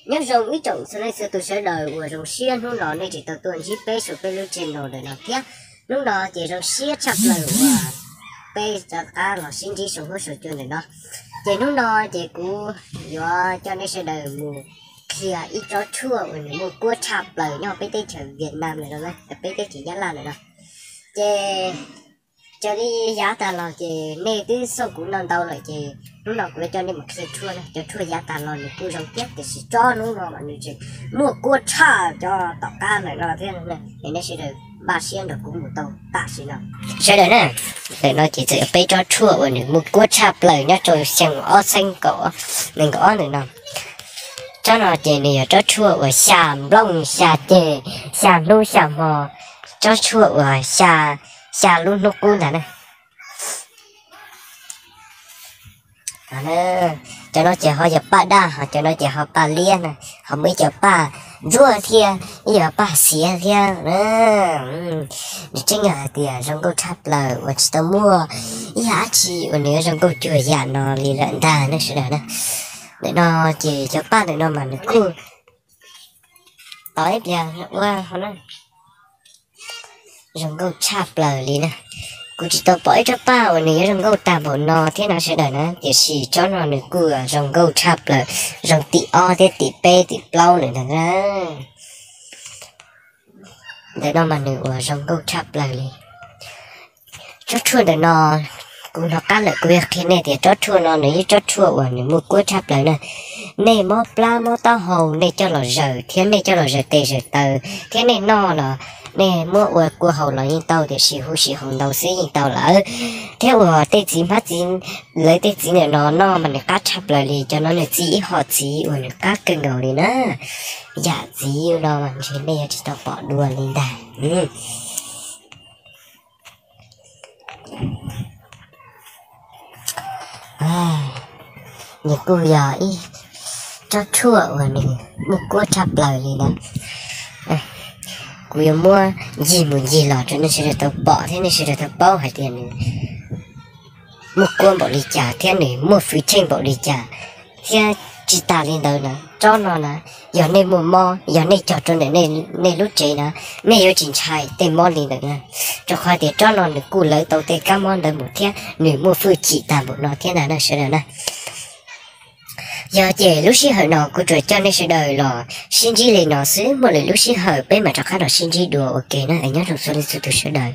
Nyob zoo ib tsoom txhua leej txhua tus sawv daws uas zoo siab hnub no nej tseem tau tuaj ntsib peb saum peb lub channel ntawm no thiab. Hnub no ces zoo siab tshaj plaws uas peb rov qab los sib ntsib saum huab saum cua ntawm no. Ces hnub no ces kuv yuav coj nej sawv daws mus qhia ib tsob tshuaj uas nws muaj kuab tshaj plaws nyob peb teb chaws Vietnam ntawm no, peb teb chaws Nyab Laj ntawm no. Ces cov li yav tas los ces nej twb xauj kuv no ntau lawm ces hnub no kuv yuav coj nej mus qhia tshuaj na. Cov tshuaj yav tas los nws kuj zoo thiab tiam sis tsob hnub no mas nws tseem muaj kuab tshaj cov tom qab ntawm no thiab. Es nej sawv daws npaj siab nrog kuv mus tau tam sim no. Sawv daws na, ntawm no ces txawm yog peb tsob tshuaj uas nws muaj kuab tshaj plaws nyob rau xyoo ob txhiab nees nkaum ob ntawm no. Tsob no ces nws yog tsob tshuaj uas xya nplooj xya ceg, xya hnub xya hmo, tsob tshuaj uas xya, xya lub hnub qub ntag na. Cov no ces ho yog paj daj, ho cov no ces ho paj liab na, ho muaj ib co paj ntsuab thiab, ib co paj xiav thiab. Nws tseeb yog hais tias zoo nkauj tshaj plaws uas tsis tau muaj ib yam dab tsi uas nws yuav zoo nkauj cuag yam no li lawm ntag nej sawv daws na. Ntawm no ces cov paj ntawm no mas nws kuj tau ib pliag ua ho na, zoo nkauj tshaj plaws li na. Kuv tsis tau pom ib tsob paj uas nws yuav zoo nkauj tag npaum no thiab no sawv daws na, tiam sis tsob no nws kuj zoo nkauj tshaj plaws, zoo tim ob thiab tim peb tim plaub lawm ntag na. Ntawm no mas nws uas zoo nkauj tshaj plaws li. Tsob tshuaj ntawm no kuv hnov qab lawm kuv yuav qhia nej tias tsob tshuaj no nws yog tsob tshuaj uas nws muaj kuab tshaj plaws na. Nej mob plab mob taub hau nej coj los zaws thiab nej coj los zaws tes zaws taw thiab nej noj los nej muab ua kua haus los yeej tau tiam sis huv si haus ntau xwb yeej tau lawm. Thiab uas tej txiv hmab txiv, lawv tej txiv ntawm no noj mas nws qab tshaj plaws li, cov no nws txi ib hom txiv uas nws qab kawg nkaus li na. Yam txiv no mas ntshe nej yuav tsis tau pom dua li ntag. Nws kuj yog ib tsob tshuaj uas nws muaj kuab tshaj plaws li na. Kuv yuav muab ncig mus ncig los rau nej sawv daws tau pom thiab nej sawv daws tau paub hais tias nws muaj kuab npaum li cas thiab nws muaj hwj chim npaum li cas. Thiab tsis tas li ntawd na, tsob no na, yog nej muaj mob, yog nej cog rau ntawm nej lub tsev na, nej yuav tsis ntshai tej mob li ntawd na. Rau qhov tias tsob no nws kuj lawv tau tej kab mob ntawd mus thiab nws muaj hwj chim tag npaum no thiab ntag na sawv daws na. Yog ces lub sij hawm no kuv tsuas coj nej sawv daws los sib ntsib li no xwb, muaj lwm lub sij hawm peb mam rov qab los sib ntsib dua ua ke na, es nyob zoo txhua leej txhua tus sawv daws.